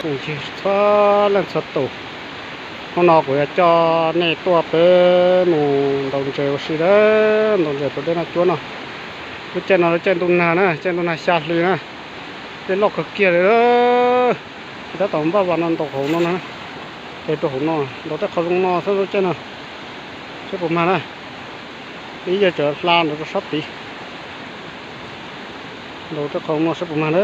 Txhua leej txhua tus, hnub no kuv yuav coj nej tuaj peb mus ntaus ntses ua si na, ntaus ntses rau dej noj cuab no. Lub caij no lub caij ntuj nag na, caij ntuj nag xya hli na, dej loj kawg kiag li. Ces tab tom npaj vas no ntaus hauv no na, ces rau hauv no, ntaus tej qhov zoo no xwb lub caij no, saib puas mag na. Ib yam tseem hla ntawd rau sab tid, ntaus tej qhov zoo no saib puas mag na.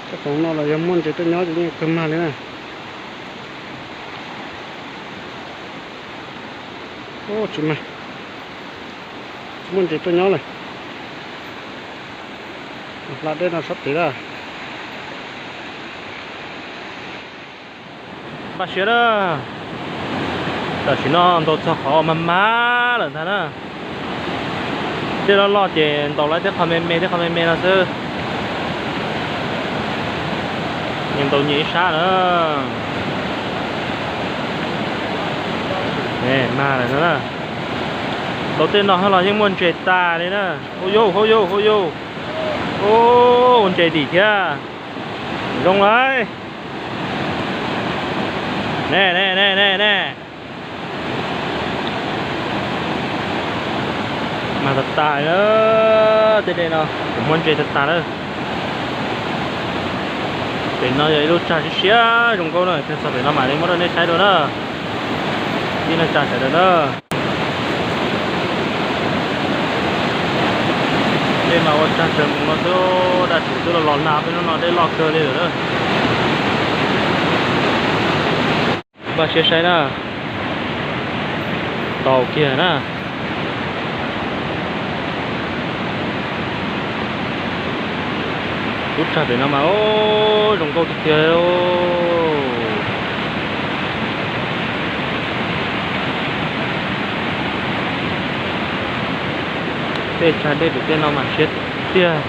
Tej qhov no los yog muaj ntses tuaj nyob ces yeej kawg mag li na. Tsis mag, tsis muaj ntses tuaj nyob li. Hla dej no sab tid lawm. Npaj siab na, tam sim no ntaus txog qhov mag mag lawm ntag na. Dej loj loj ces ntaus lawm tej qhov me me, tej qhov me me no xwb. Nws ntaus nyias ib sab na. Mag lawm ntag na. Ntaus tej no los yeej muaj ntses tas li na. Hauj yauj, hauj yauj, hauj yauj. Ua ntses dim thiab. Zoo lawm. Ne ne ne ne ne. Mag tas tas li na, tej dej no kuj muaj ntses tas tas lawm. Pem no yog ib lub tsag siab siab zoo nkauj na, txog pem no mam li muab rau nej saib dua na. Ib lub tsag sawv daws na. Dej mas ua tsag tsawg nkaus no xwb, daj tshuv twb los los nag peb hnub no dej loj kawg li lawm na. Npaj siab saib na. Tau kiag na. Lub tsag pem no mas zoo nkauj tiag tiag. Tej tsag dej pem tej no mas siab tiag.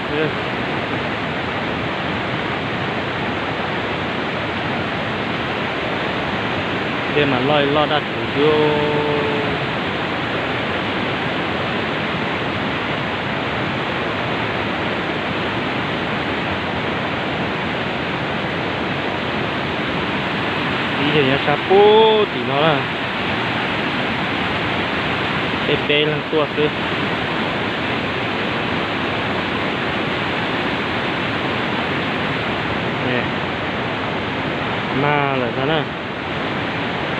Dej mas loj li loj daj tshuv xwb. Ib yam nyob sab pub tim no na. Peb peb leeg tuaj xwb. Mag lawm ntag na.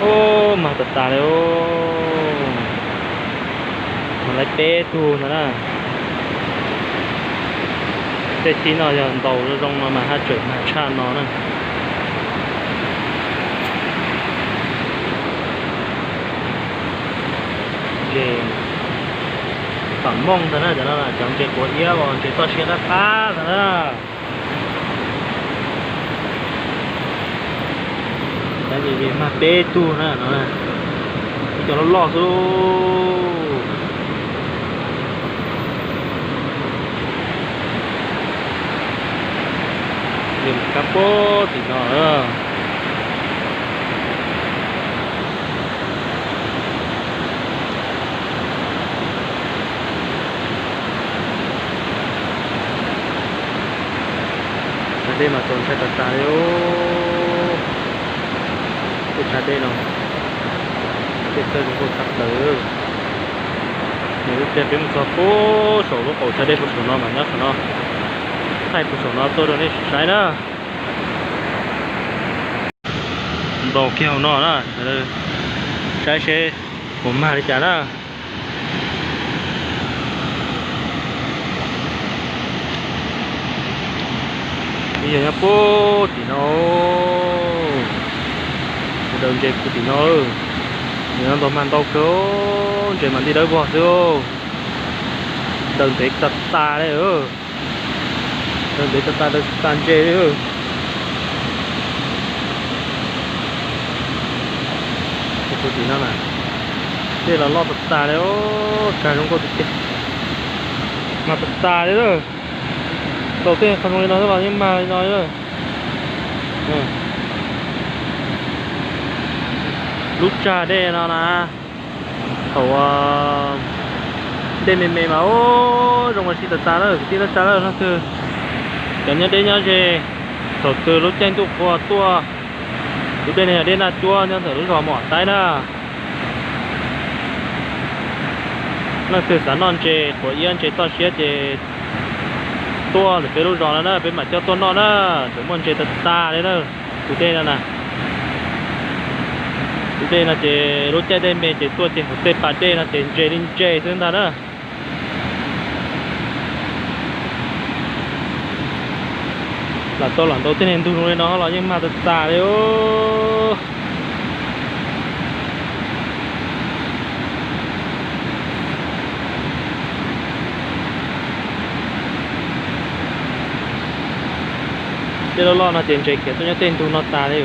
Ub, mag tas tas li. Mag lawm peb tug ntag na. Tej thib no yog ntaus zoo zoo no mas haj tseem mag tshaj no na. Ntses pam mooj ntag na, cov no cov ntses quav iab uas ntses toj siab qab qab ntag na. Mag peb tug na no, ib co loj loj xwb. Kab puag tim no. Tsag dej mas txaus ntshai tas tas li. Tej tsag dej no, tej txawj zoo nkauj tshaj plaws. Nws lub caij peb mus txog puag saum lub qaum tsag dej puag saum no mas nyob saum no, thaij puag saum no tuaj rau nej saib na. Ntaus kiag hauv no na, saib seb puas mag li cas na. Ib yam nyob puag tim no, daws ntses puag tim no. Nim no ntaus mag ntau kawg, ntses mas nti dawb vog xwb. Daws ntev tas tas li, daws ntev tas tas, daws tsis tas ntses li. Puag tim no na, dej los loj tas tas li, tsag zoo nkauj tiag tiag. Mag tas tas li lawm. Ntaus tej qhov zoo li no xwb los yeej mag li no li. Lub tsag dej no na, thaum Dej me me mas ub, zoo ua si tas tas na kwv tij neej tsa na. Leej twg cov nyob deb nyob ze, thaum twg lub caij ntuj qhua tuaj, tus dej no yog dej Naj Cuab nyob ntawm lub zos Mom Taib na. Leej twg xav noj ntses quav iab ntses toj siab ces tuaj ntawm peb lub zos no na, peb mam coj tuaj noj na. Tseem muaj ntses tas tas li na. Tus dej no na, tus dej no ces lub caij dej me ces tuaj ces hauv tej pas dej no ces ntses li ntses xwb ntag na. Lam tau lam ntaus tej niag ntug zoo li no los yeej mag tas tas li. Tej loj loj no ces ntses khiav tuaj nyob tej ntug no tas li.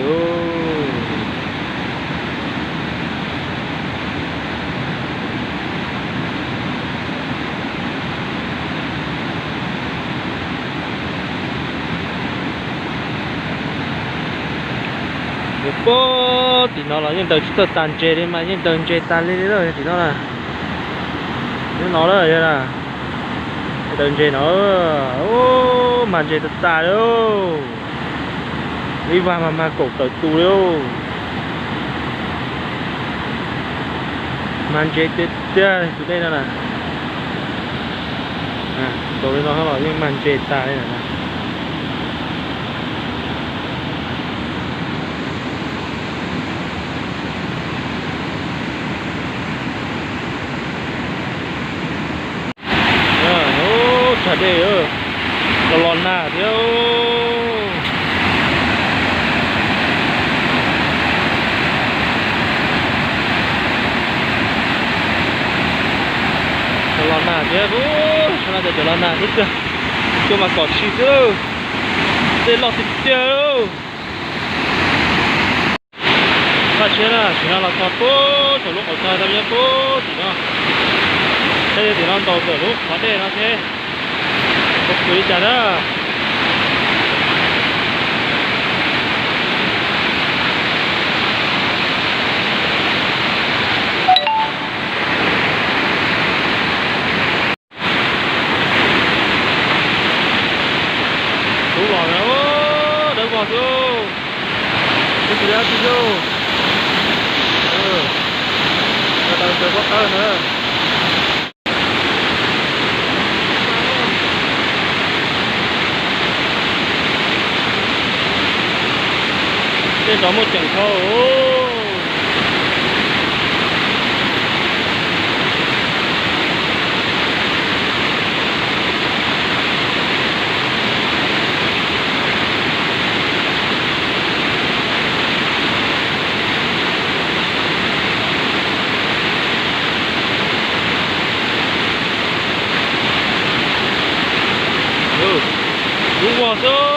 Yuav puag tim no los yeej daws tsis txawj tas ntses li mas yeej daws ntses tas li li lawm tim no na. Nyob no lawm yog na, daws ntses no, mag ntses tas tas li. Ib vag mas mag kaum tawm tus li. Mag ntses tiag tiag tus dej no na. Ntaus li no los yeej mag ntses tas li na. Tshav dej, los los nag thiab. Los los nag thiab, ub, saum no ces cov los nag xwb tiag. Tuaj mas kom tshis xwb, dej loj tiag tiag. Vaj tshiab na, tam sim no los txog puag saum lub qhov chaw tau nyob puag tim no, thiab tim no ntaus ntawm lub qhov dej no thiab. Ua kwv li cas na. Tub los na, dawb vog xwb. Twb tsis dab tsi xwb. Tau tsaws pob tawb na. Tej nrov muaj ceem dhau. Dub vog xwb.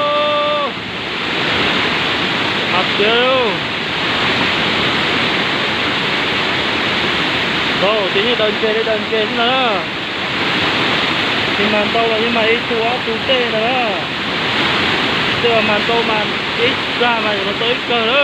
Hab tiag. Tau ces yeej daws ntses li daws ntses xwb ntag na. Ces mag ntau los yeej mag ib tug ob tug tej ntag na. Tej uas mag ntau mas ib plag mas yuav los tau ib kawg na.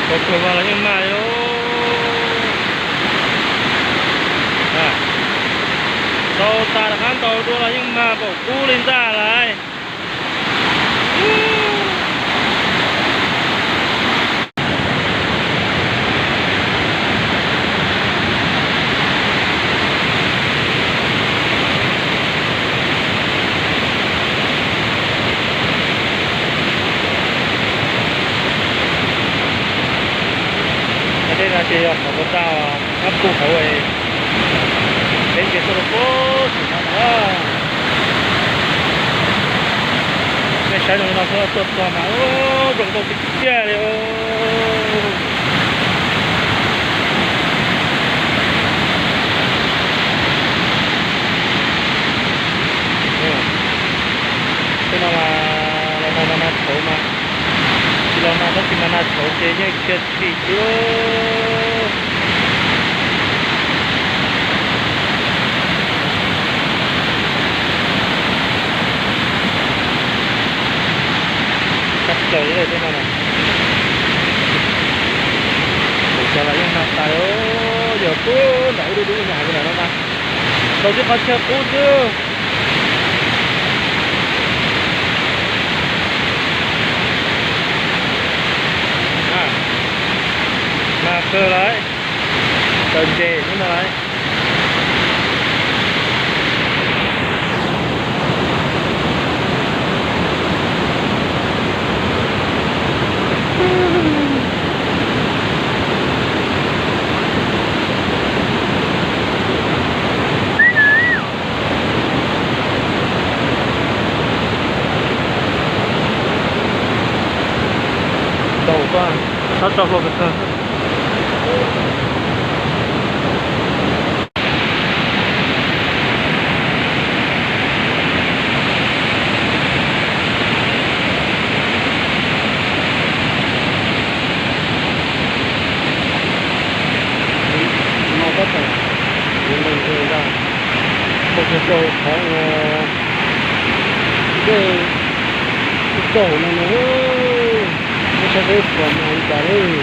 Tau kawg mas los yeej mag li. Tau tas rov qab ntaus dua los yeej mag npaum kub li ntag lauj. Tej no ces yog qhov ko tag, qab pug hauv, peb ntsia tuaj rau puag tim no na. Nej saib no no xwb tuaj txog mas zoo nkauj tiag tiag li. Tab sis mas nas tshauv ces yeej tshia tshim xwb. Tshaj plaws li tej no na. Kuv xyov los yeej nag tas, yog pub nram ub dub dub no hais li ntawd no mas tau tib qhov chaw qub xwb. Nag kawg lawm, tawm ntses xwb no lawm. Tau, sab tso hlo kawg kawg. No tab tom yuav nqis nqis ntag, tau kiag rau qhov uas dej tij tauj no no, muab saib seb puas mus li cas lawm.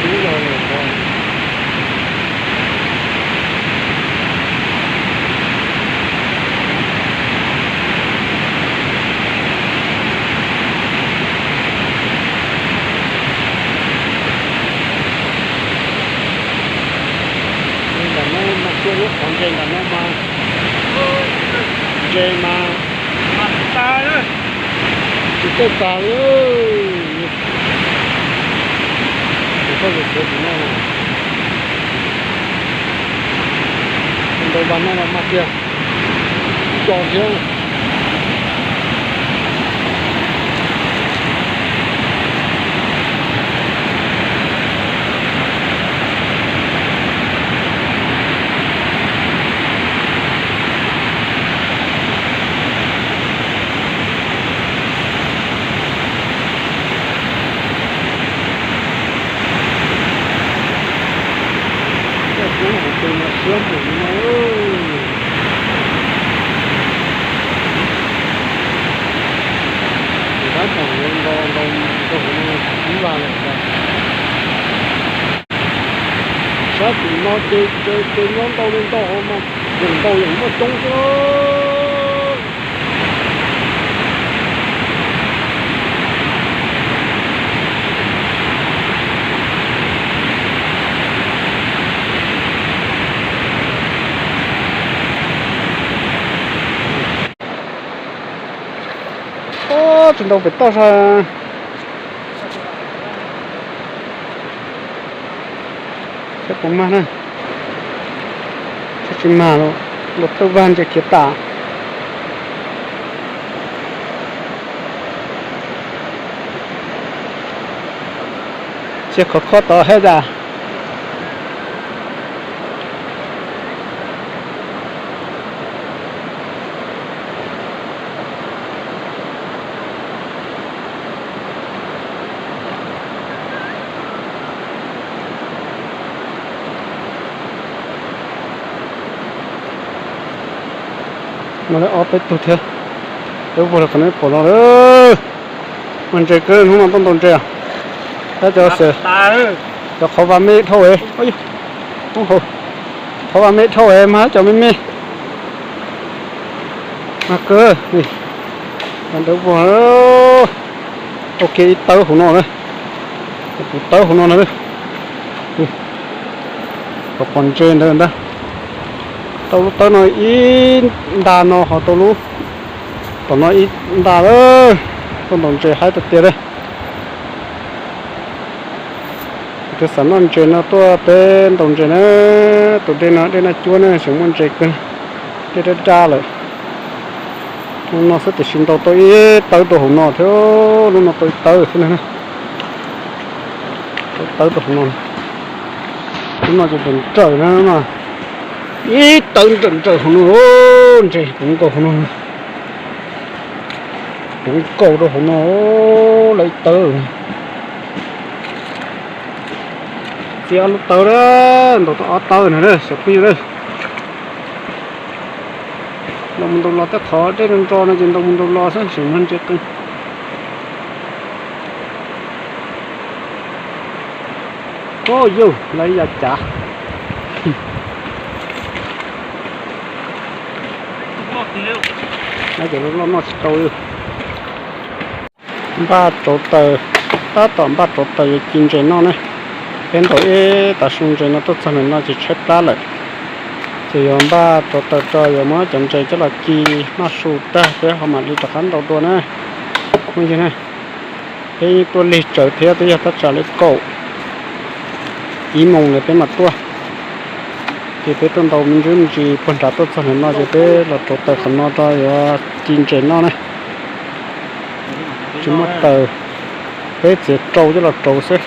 Ub, los lawm os. Li ntawm no mas, cia lub qhov ntses ntawm no mas, ntses mas tas, tsis txawj tas li. Tus koj yuav khiav tim no, tus ntau vas no los mas kiag, tso thiab. Koj pub hauv pes mas siab npaum li no. Tab tom yuav nto nto nto hauv no ib vas lawm ntag. Sab tim no ces ces nyob ntau li ntau hauv mas, yeej ntau yeej muaj coob xwb. Ob, tsis ntau pem toj sab. Saib puas mag na. Saib tsis mag los, los tawj vag ntses khiav tas. Cia khov kho tod hab tas. No lawv ob peb tug thiab, peb ua los kom nej pom no lawm. Muaj ntses kawg, hnub no tuaj ntaus ntses. Tab cov, cov qhov vas me dhau, qhov vas me dhau mas cov me me. Mas kawg, ntawd ua, tau kiag ib tawb hauv no na, tus tawb hauv no na. Kom pom ntses ntawd ntag. Tau lub tawb no ib nta no ho tau lub tom no ib nta lawm. Tuaj ntaus ntses haib tiag tiag li. Tus twg xav noj ntses no tuaj peb ntaus ntses na. Tus dej no dej noj cuab na, tseem muaj ntses kawg. Dej dab dab lawm. Hnub no xwb tiam sis ntaus tau ib tawb rau hauv no thiab, lub no tau ib tawb xwb na. Tau ib tawb rau hauv no. Lub no ces nrawm nrawm na no. Ib tawb nrawm nrawm hauv no, ntshe puv nkaus hauv no, puv nkaus rau hauv no, lawv ib tawb. Txiav ob lub tawb na, ntaus tau ob tawb na, xyov phooj ywg na. Ntaus mus ntaus los tej qhov dej nro nro no ces ntaus mus ntaus los xwb, tseem muaj ntses qees. Ub yus, lawv ib yam cav. Lawv cov loj noj tsis tau li. Npaj rauv taws, tab tom npaj rauv taws yuav ci ntses noj ne. Peb ntaus ib tav su ntses no tuaj txog ntawm no ces tshaib plab lawm, ces yuav npaj rauv taws rau yuav muab cov ntses coj los ci noj su tag peb ho mam li rov qab ntaus dua na. Phooj ywg na, peb yeej tuaj lig tsawv thiab, twb yog thaj tsam li kaum ib moos ntawd peb mam tuaj. Ces peb tuaj ntaus me ntsis me ntsis puag nrad tuaj txog ntawm no ces peb los rauv taws qhov no rau yuav ci ntses noj na. Tsis muaj taws, peb txiav rau coj los rauv xwb.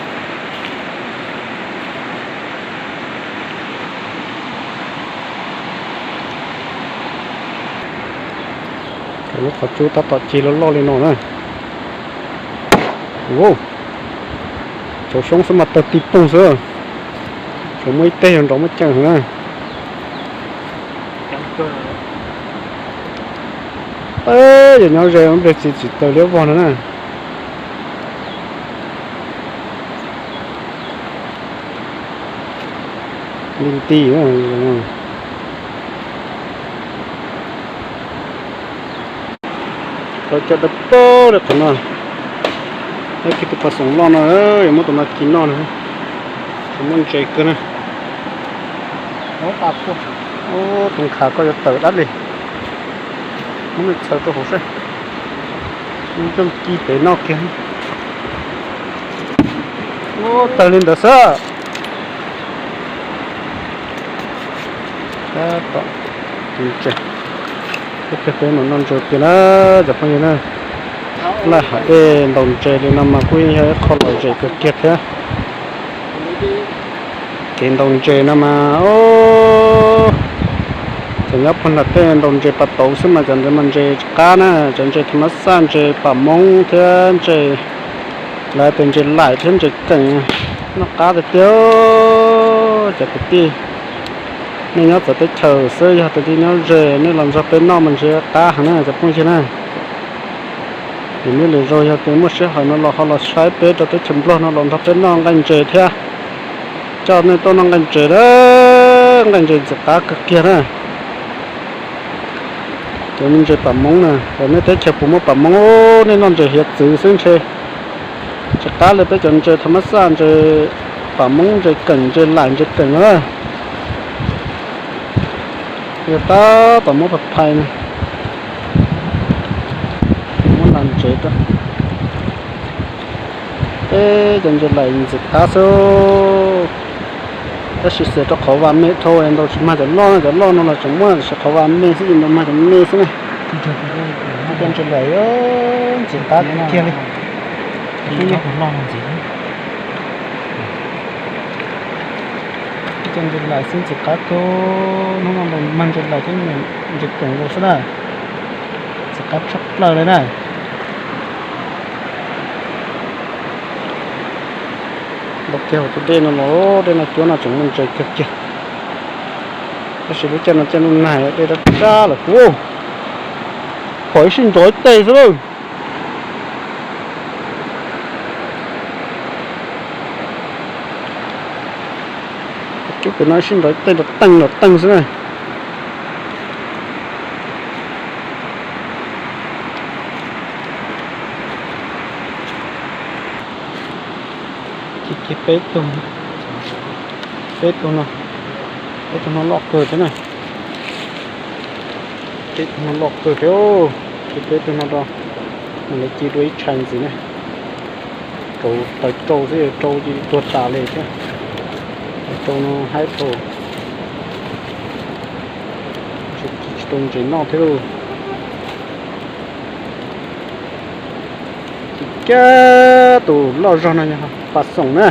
Lub qhov cub tab tom ci loj loj li no na. Cov xyoob xwb mas tawg ti poog xwb. Tseem muaj ib teg yog nrov muaj ceem heev na. Yog nyob ze nplej txiv tsis tawg liab vog no na. Li nti. Qhov cov dawb paug li qhov no, ib tug pas xoom loj no, yuav muab tus no ci noj na. Tseem muaj ntses kawg na. Ub, tus nkhav koj yuav tawm dab li. Muab nws txhaws rau hauv seb. Coj ci pem noj kiag. Ub, tawg li ntawd xwb. Tab tom ci ntses, peb mam noj ntses tiag na cov phooj ywg na. Laij hav dej ntaus ntses li no mas kuj yog ib qho lom zem kawg kiag thiab. Kev ntaus ntses no mas, txawm nyob puag nram tej ntaus ntses pas tauv xwb mas cov ntawd mas ntses tsis qab na, cov ntses thas mas xaj, ntses pam moob thiab ntses, lawv tias ntses laim thiab ntses keem, noj qab tiag tiag. Cov kwv tij, nej nyob txawv teb chaws xwb, yog tus tij nyob ze nej los nrog peb noj mas ntshe qab heev na cov phooj ywg na. Ces nej lwm zaus yog tias muaj sij hawm no los ho los saib peb rau teb chaws Nplog no los nrog peb noj nqaij ntses thiab. Coj nej tuaj noj nqaij ntses na, nqaij ntses ntxim qab kawg kiag na. Cov me ntses pam moob na, nej teb chaws puas muaj pam moob, nej noj ntses hiav txwv xwb ntshe tsis qab li peb cov ntses thas mas xaj, ntses pam moob, ntses keem, ntses laim, ntses keem na. Yog tab tom muab phais phais na, muab nas ntsev rau. Peb cov ntses laim ntxim qab xwb, tab sis xiam rau qhov vas me dhau, ntaus tsis mag cov loj, cov loj no los tseem muaj, tab sis qhov vas me xwb ces ntaus mag cov me xwb na. Cov ntses laim ntxim qab kiag li. Cov ntses laim xwb ntxim qab kawg, hnub no ntaus mag ntses laim thiab ntses keem los xwb na. Ntxim qab tshaj plaws li na. Ntaus kiag hauv tus dej no los, dej no cuab no tseem muaj ntses kiag kiag. Tab sis lub caij no caij ntuj nag dej dab tsab lawm kuv, pom ib sij nrov ib teg xwb lawm. Cub pem no ib sij nrov ib teg nrov teeg nrov teeg xwb na. Ci kiag peb tug, peb tug no, peb tug no loj kawg thiab na. Peb tug no loj kawg thiab, ci peb tug no rau, mam li ci dua ib tshais ntxiv na. Rau taws rau xwb, rau ces tuag tas li thiab. Taws rau no haib dhau, tsis tau ntses noj thiab lauj. Ci kiag tus loj zog no yog pas xoom na,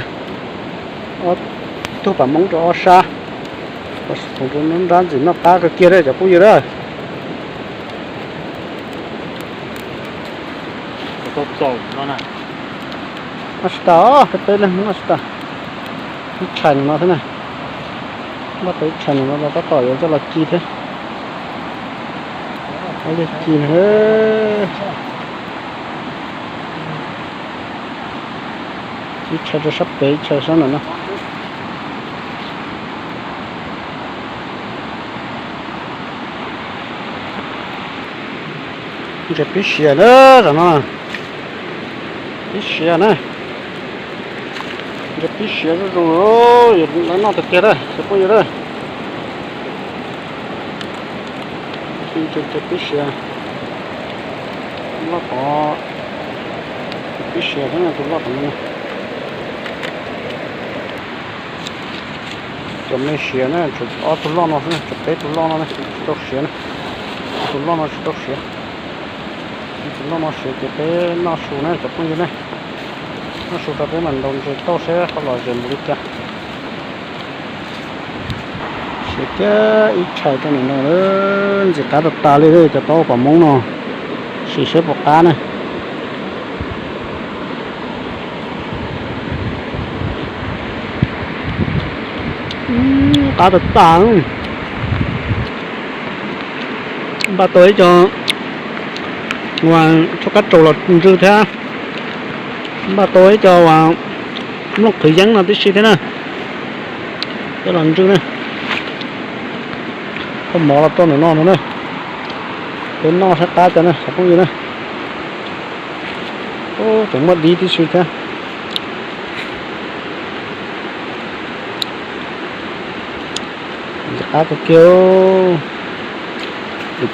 ob tug pam moob rau ob sab. Tus nrab ntxim noj qab kawg kiag na cov phooj ywg na. Noj tsis tas os, peb peb leeg noj tsis tas. Ib tshais no thiab na. Npaj tau ib tshais no los tab tom yuav coj los ci thiab. Yog ci no. Ib tshais rau sab pem, ib tshais sab nram no. Ntses pib siav na, tam no pib siav na. Ntses pib siav zuj zus, lawv noj tiag tiag na cov phooj ywg na. Ntses pib siav, loj qhov, pib siav thiab tus loj qhov no. Cov me siav na, tshuav ob tug loj no xwb, tshuav peb tug loj no ne tsis tau siav na. Tus loj no tsis tau siav. Tus loj no siav ces peb noj su na cov phooj ywg ne. Noj su rau peb mam ntaus ntses tauj seb qhov los zem npaum li cas. Siav kiag ib tshais rau ntawm no, ntxim qab tas tas li cov taub pom moob no. Sim seb puas qab na. Qab tas tas. Npaj tau ib co uas tshuab kab tsaus los ntsw thiab. Npaj tau ib co uas nplooj qhwv yeeb no tib si thiab na. Coj los ntsw na. Koj mov los rau ntawm no no na. Peb noj saib qab cas na cov phooj ywg na. Tseem muaj dib tib si thiab. Ntxim qab kawg kiag.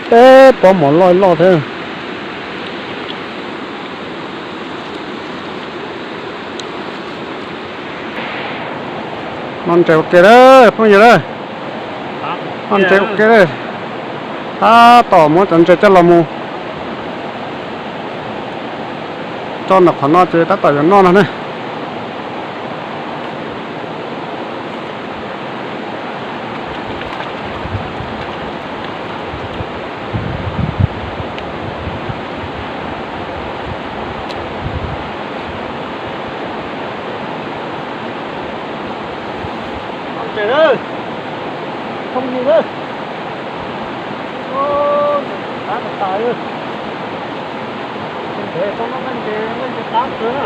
Peb pob mov loj loj thiab. Noj ntses ua ke lawm phooj ywg lawm. Noj ntses ua ke lawm. Tab tom muab cov ntses coj los mus tso ntawm qhov no ces tab tom yuav noj no ne. Ntses na, phooj ywg na. Ntses qab tas tas li. Ntev tau noj ntses, ntses qab kawg na.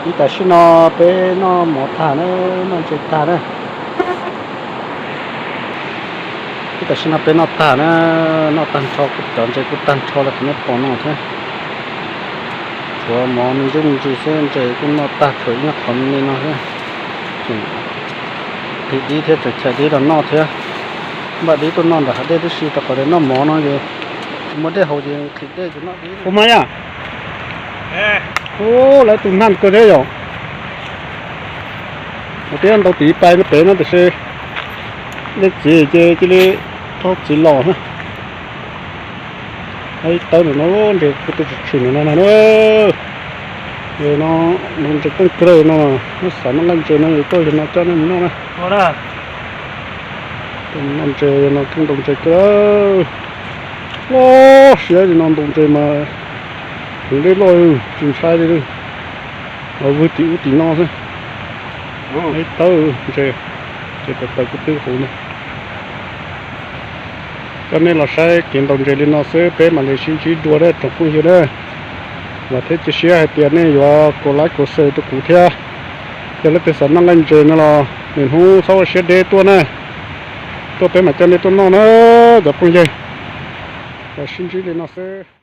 Ib tam sim no peb noj mov tag na, noj ntses tag na. Ib tam sim no peb noj tag na, noj tag nrho, cov ntses kuj tag nrho li qhov nej pom no thiab. Tshuav mov me ntsis me ntsis xwb, ntses kuj noj tag tshuav ib nyuag qhov me me no thiab. Tseem qhib dib thiab, tseem chais dib los noj thiab. Npaj dib tuaj noj nram hav dej tib si, rau qhov tias noj mov no ces tsis muaj dej haus ces qhib dej ces noj dib. Ua mas yom. Ub, lawv tus nag kawg thiab yom. Mus twb ntau tiv pais pem no tiam sis dej txiv ces cia li tau txiv los na. Ib tawb no ntses kuj twb tshwm tshwm no na. No, ntoo ntses kooj kawg no, neb xav noj nqaij ntses no yog tuaj yog no coj nej mus noj na. Noj ntses no kooj ntoo ntses kawg. Loj siab li no ntoo ntses mas heev dej loj tsis ntshai li. Vwg tim ub tim no xwb. Ib tawb ntses, ces tawm tawm kuj twb huv no. Coj nej los saib kev ntaus ntses li no xwb, peb mam li sib ntsib dua na tsoom phooj ywg na. Vam thiab cia siab hais tias nej yuav kaum like kaum share rau kuv thiab. Yog leej twg xav noj nqaij ntses no los niaj hnub txhob ua siab deb tuaj na. Tuaj peb mam coj nej tuaj noj na cov phooj ywg. Los sib ntsib li no xwb.